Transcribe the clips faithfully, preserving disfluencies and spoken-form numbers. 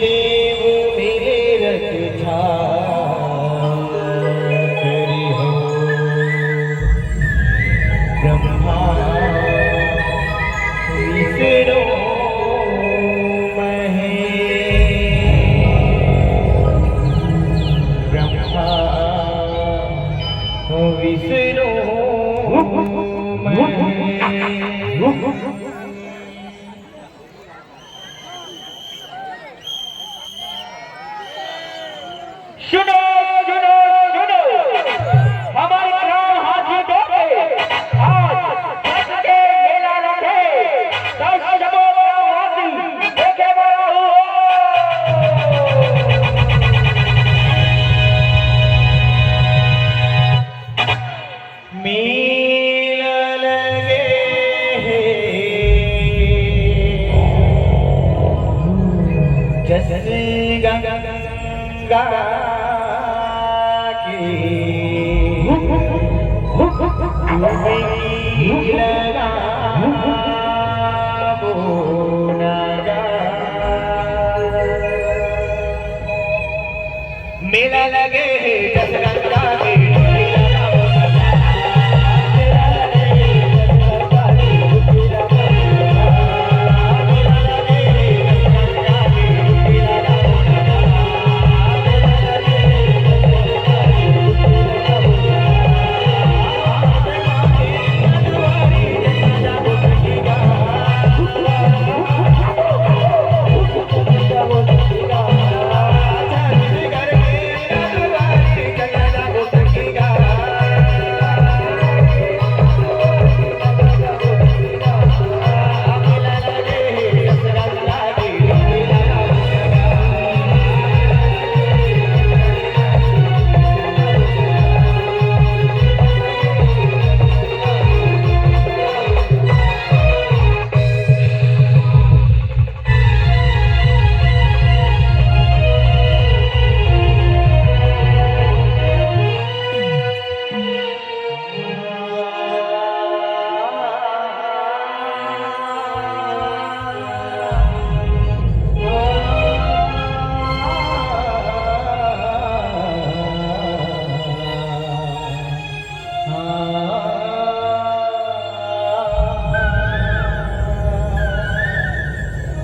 देव मेरे रक्षा करिहो। ब्रह्मा विष्णु महेश, ब्रह्मा विष्णु महेश। सुनो, सुनो, सुनो, हमर ग्राम हाथी डोके आज छठ के मेला रथे, त सबो ग्रामवासी देखे बर आहू। मेला लगे हे जस गंगा के, डुबकी लगाबो नगा। मेला लगे हे जसगंगा में।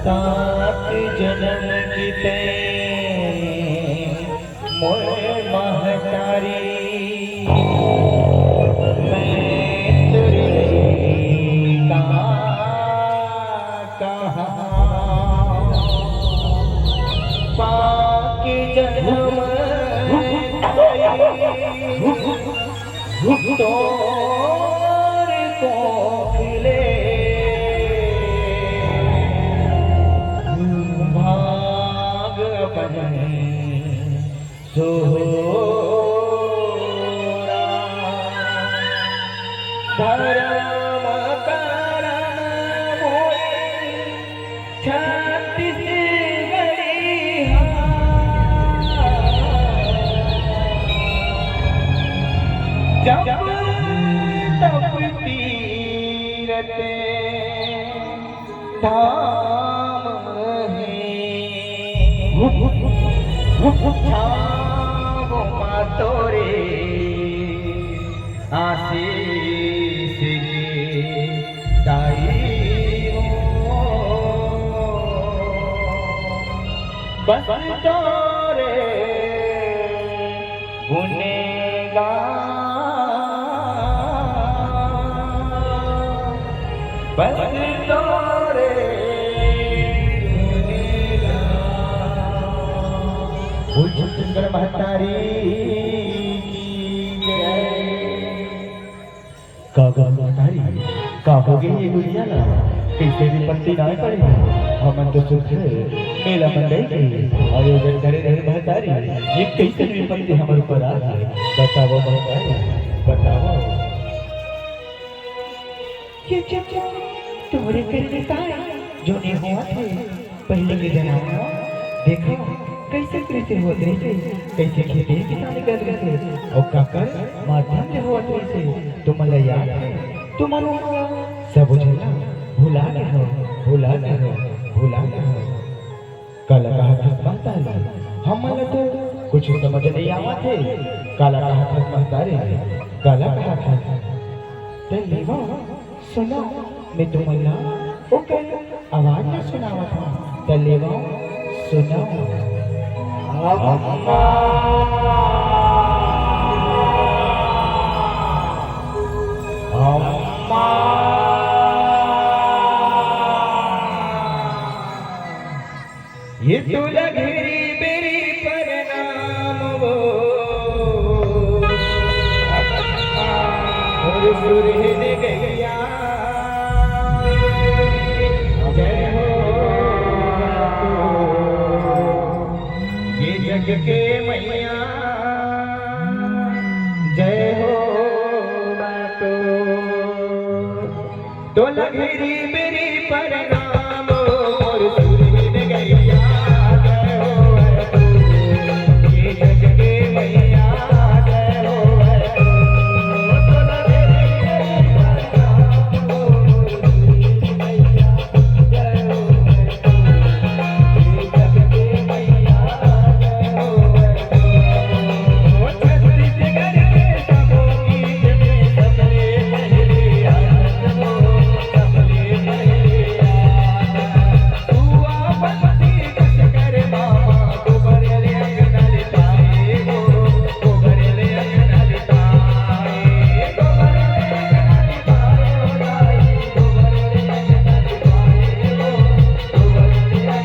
सात जनम की तैं मोर महतारी, मैं तोर लइका कहाँ। पाके जनम तोर कोख ले भाग अपन सोहरा। धरम करम मोर छत्तीसगढ़िया। जप तप तीरथ धाम हे। छाव मा तोरे आशीष के दाई हो। बस तोरे गुण गान, बस तोरे गुण गान। बोल छत्तीसगढ़ महतारी की जय। का गा महतारी, का होगे ये दुनिया ला? कइसे विपत्ति ना पड़े? हमन तो सुख मेला मंडई के आयोजन करे रहे महतारी, ये कइसे विपत्ति हमर ऊपर आ गे? बतावव महतारी, बतावव। ये जग तोरे करनी ताय, जोने होवत हे। पहिली के जमाना म देखव, कइसे कृषि होत रहिसे, कइसे खेती किसानी करत रहिसे, अउ काकर माध्यम ले होवत रहिसे, तुमन ला याद हे? तुमन सबो झन ला भुला गे हव, भुला गे हव, भुला गे हव। काला कहत हस महतारी? हमन ला तो कुछ समझ नइ आवत हे। काला कहत हस महतारी? काला कहत हस? त लेवा, सुनो, मैं तुमन ला ओकर आवाज ला सुनावत हूँ। त लेवा, सुनो। अम्मा। अम्मा। ये तो लघरी बेरी प्रणाम वो, और सुरहिन गैया। जय हो ये जग के मैया, जय हो मातो। तो लघरी बेरी प्रणाम मोर सुरहिन गैया, जय हो तू, ये जग के मैया, जय हो तू। तो लघरी बेरी प्रणाम मोर सुरहिन गैया, जय हो तू, ये जग के मैया,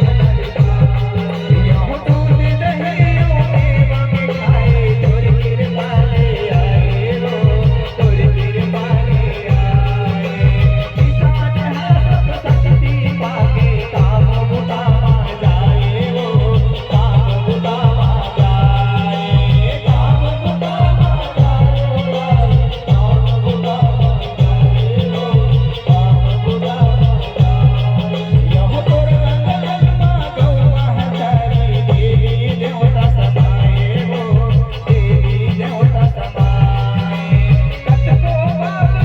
जय हो तू।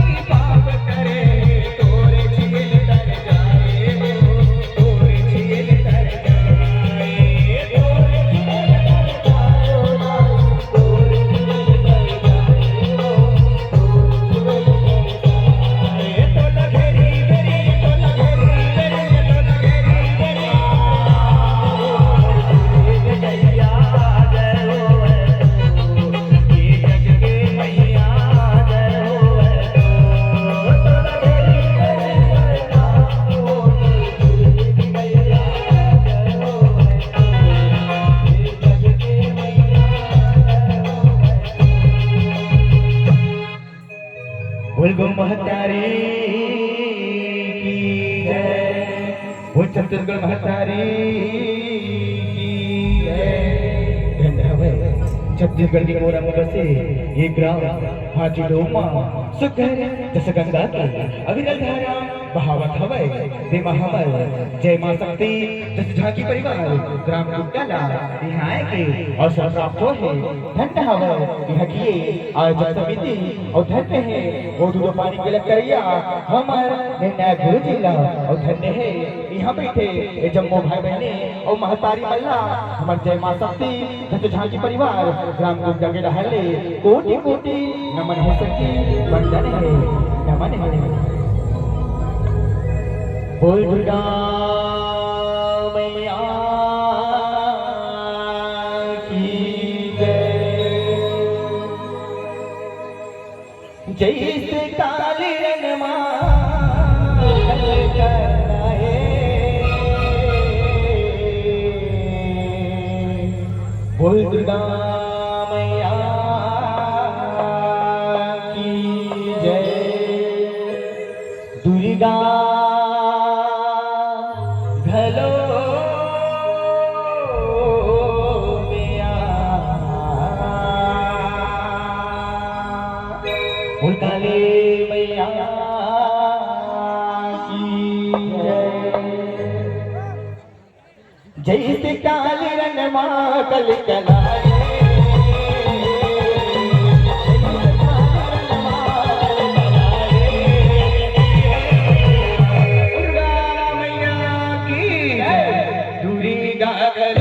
बोल गौ महतारी की जय, बोल छत्तीसगढ़ महतारी की जय। धन्य हवय छत्तीसगढ़ के कोरा म बसे ये ग्राम हाथी डोमा सुघर जस गंगा के अविरल धारा बहावत हवय। तेमा हमर जय मां शक्ति जस झांकी परिवार ग्राम कुट्टा ला इहाँ आए के अवसर प्राप्त होहे। धन्य हवय इहाँ के आयोजक समिति अउ धन्य हे ओ दूध पानी के लग करइया हमर निर्णायक गुरु जी ला अउ धन्य हे इहाँ बइठे ए जम्मो भाई बहिनी अउ महतारी मन ला हमर जय मां शक्ति जस झांकी परिवार ग्राम कुट्टा के डहर ले कोटि कोटि नमन हे सखी, वंदन हे, नमन हे। बोल दुर्गा मैया की जय। जैसे काली रंगमा बोल दुर्गा मैया की जय। दुर्गा घलो मैया। बोल काली मैया की जय। जैसे काली रंगमा कल कलाए। दुर्गा मैया की जय। दुर्गा टपकर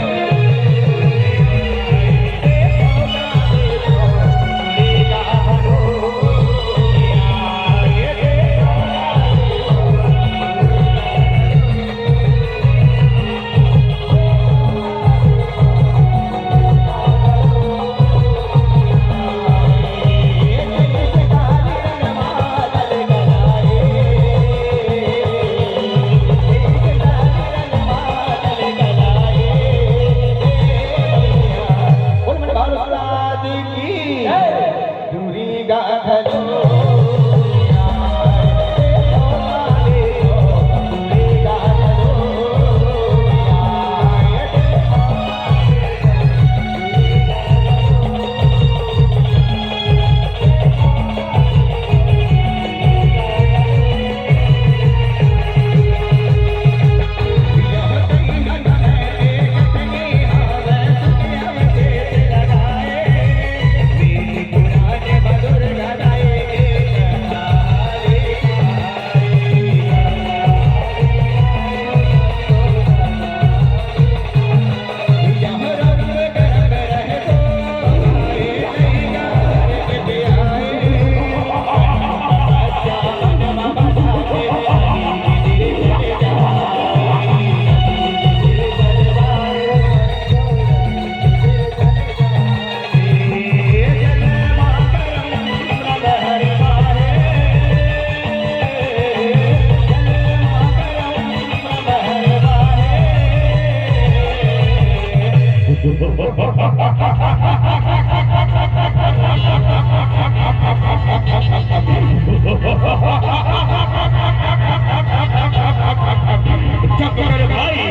भाई,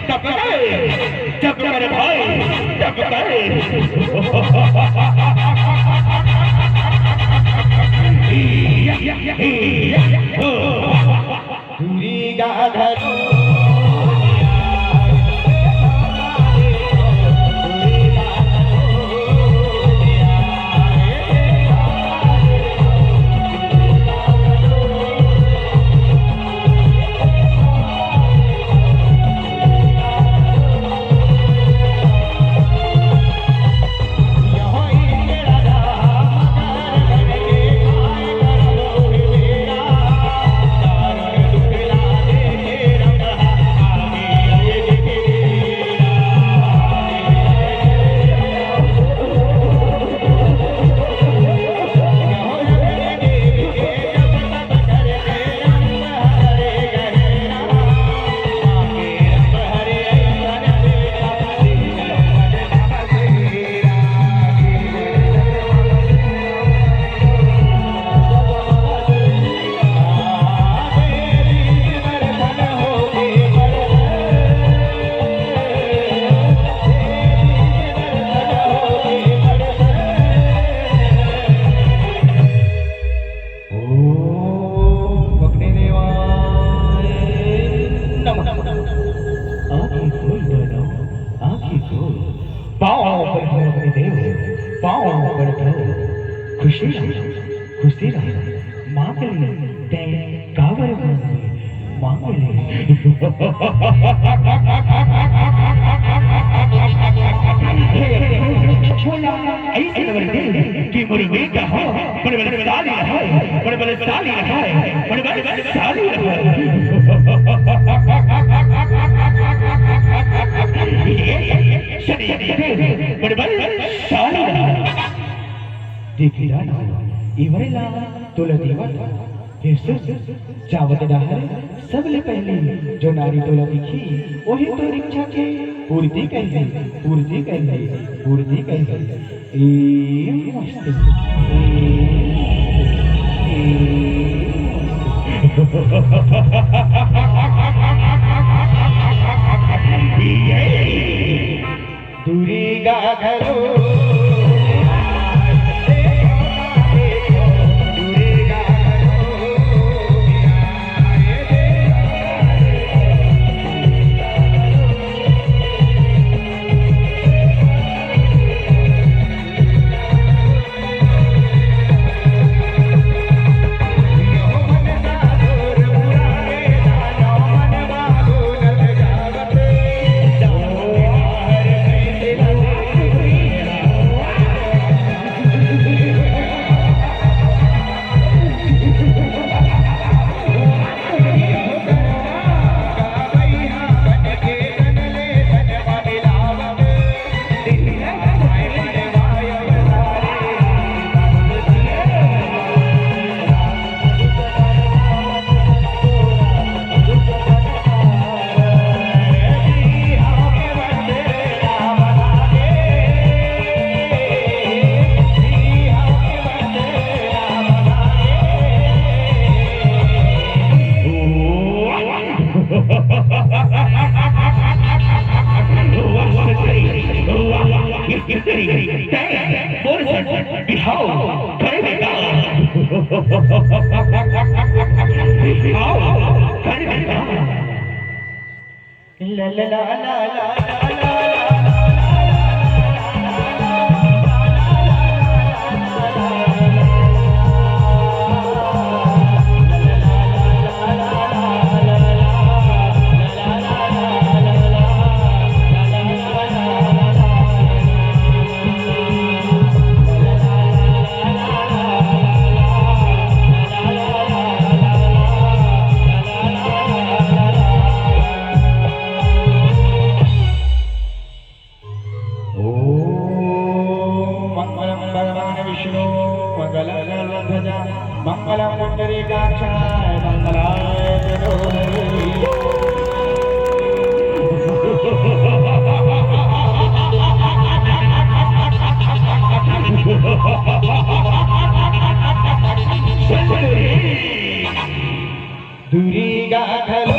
टपकर, टपकर भाई, टपकर। दूरी का घर ओम अग्निदेवाय नमः। आँखी खोल बहिनी, आँखी खोल। पाँव परथँव अग्निदेव, पाँव परथँव। खुशी रह, खुशी रह। मांग ले, तैं काबर मांगबे, मांग ले। बोला, अइसे बर दे कि मोर बेटा हो, बड़े बलशाली रहय, बड़े बलशाली रहय, बड़े बलशाली रहय। ये शनि, बड़े बलशाली रहय। देख डारन, एवरे ला तोला देवत हँव। फेर सुन, जावत डहर सबले पहिली जो नारी तोला दिखही, ओही तोर इच्छा के पूर्ति करही, पूर्ति करही, पूर्ति करही। ए मस्त, ए मस्त, ए मस्त। ये दुर्गा घलो। आओ, करे बेटा। आओ, करे बेटा। ला, ला, ला, ला, ला। ॐ मङ्गलं भगवान् विष्णु, मङ्गलं गरुडध्वज, मङ्गलं पुण्डरीकाक्षाय, मङ्गलाय तनोहरि। दुर्गा खलु।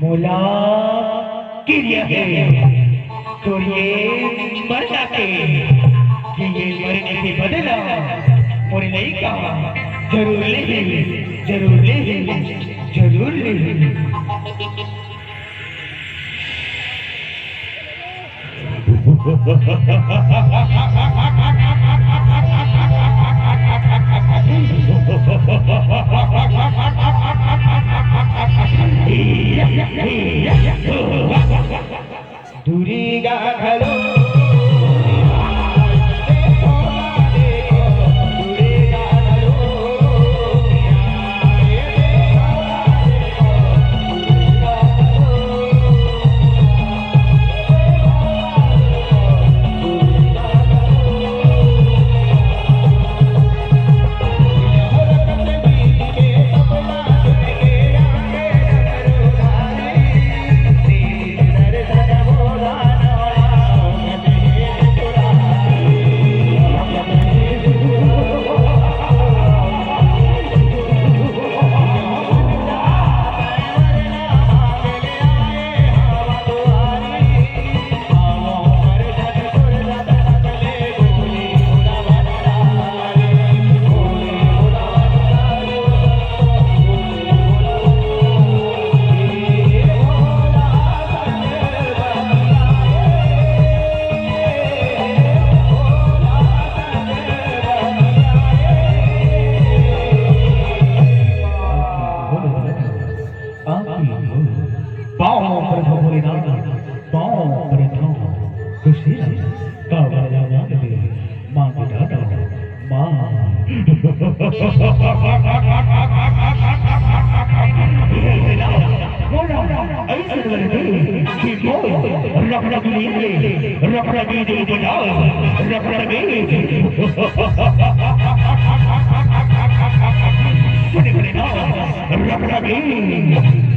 मोला किरिया हे, तोर ये मरना के, कि ये मरने के बदला मोर लइका जरूर लेही, जरूर लेही, जरूर लेही। दूरी गा घलो। पाँव परथंव भोलेनाथ, पाँव परथंव खुशी का वरदान दे, माँ के दादा, माँ। अइसन वर दे कि मोर रखना के लिए, रखना के लिए बजाओ, रखना के लिए। सुन भोलेनाथ, रखना के लिए।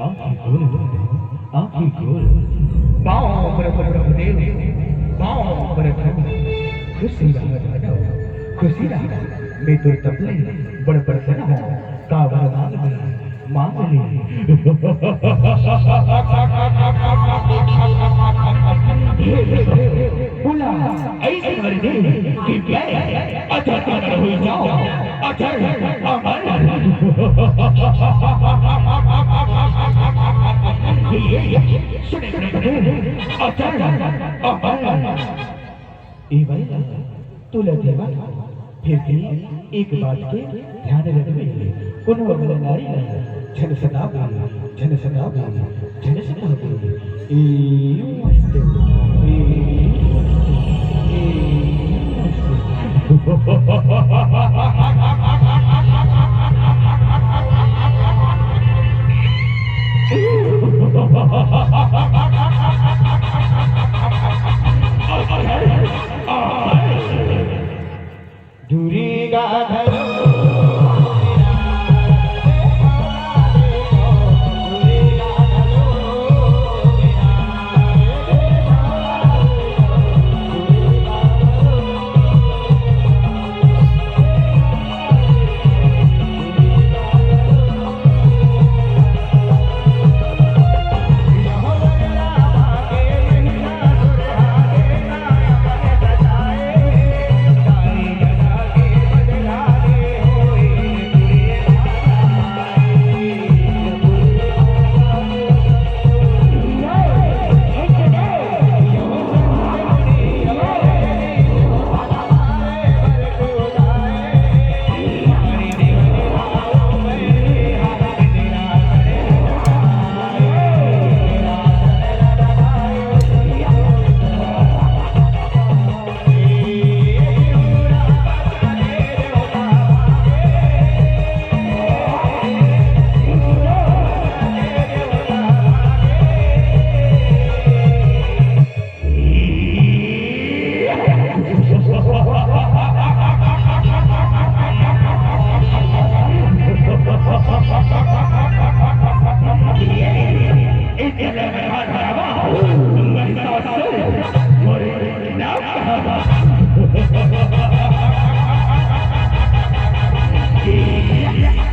आंखी खोल, आंखी खोल। पाँव परत ब्रह्मदेव, पाँव परत। खुशी रहा दानव, खुशी रहा। मैं तोर तब ले बड़ प्रसन्न हों। का वर मांग ले, मांग ले। बोला, ऐसे वर दे कि मैं अजर अमर हो जाऊं, अजर अमर। ये, ये, सुने, सुने, सुने, अजर अमर। ए भाई, तोला देवत हंव, फिर भी एक बात के ध्यान रखबे, कोनो अबला नारी ला झन सताबे, झन सताबे, झन सताबे। ए मस्त, ए मस्त, ए मस्त। दूरी का घलो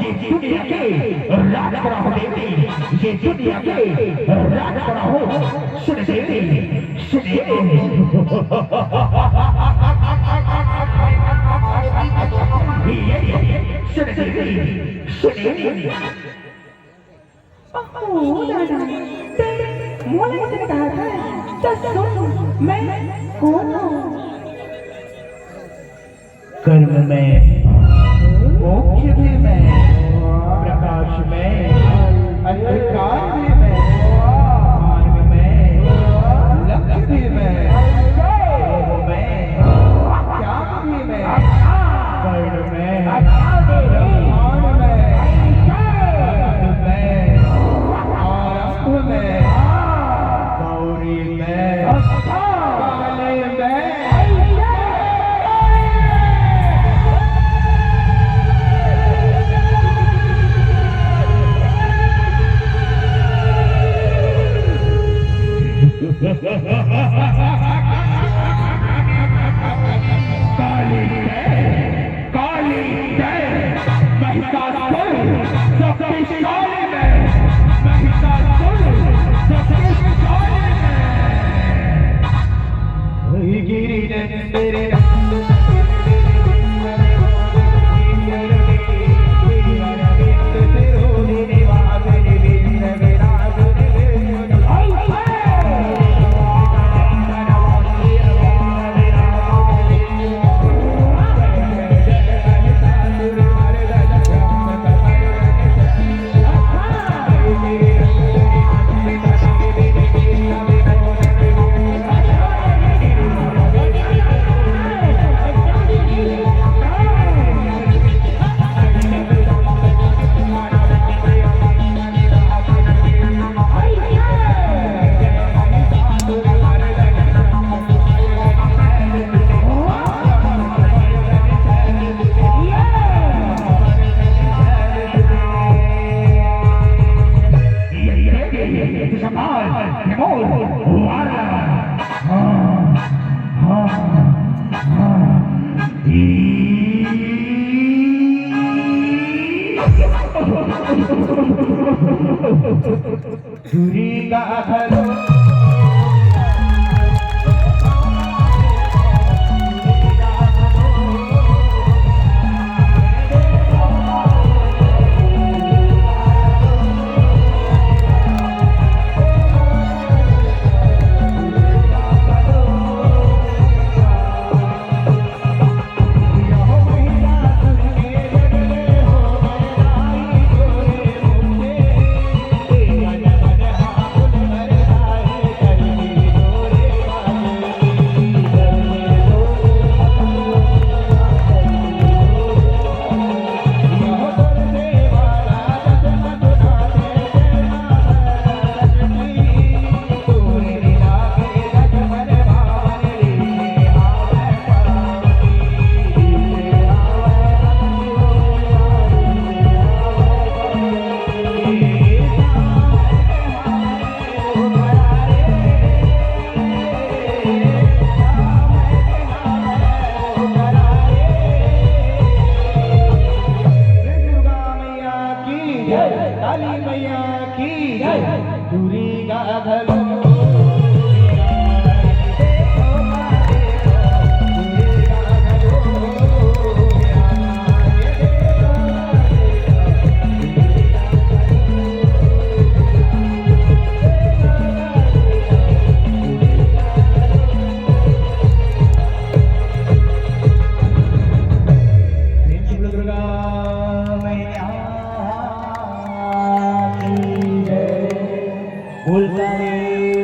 ये दुनिया के राज कराओ देवी, ये दुनिया के राज कराओ। सुन देवी, सुन देवी। ये, ये, सुन देवी, सुन देवी। ओ दादा, ते मोला अइसे कहा था, तो सुन, मैं कौन हूँ? कर्म में, मोक्ष भी मैं, प्रकाश में, अंधकार भी मैं, मार्ग में, लक्ष्य भी मैं, मोह में, त्याग भी मैं, वर्ण में, ब्रह्मांड में, अंत में, आरंभ में, गौरी में, काली में। काली जय, काली जय, महिषासुर शक्तिशाली में, महिषासुर शक्तिशाली में। मोर वाला। हाँ, हाँ, हाँ। ई। दुर्गा घलो। प्रेम दुर्गा मैया की जय, काली मैया की जय, दुर्गा घलो।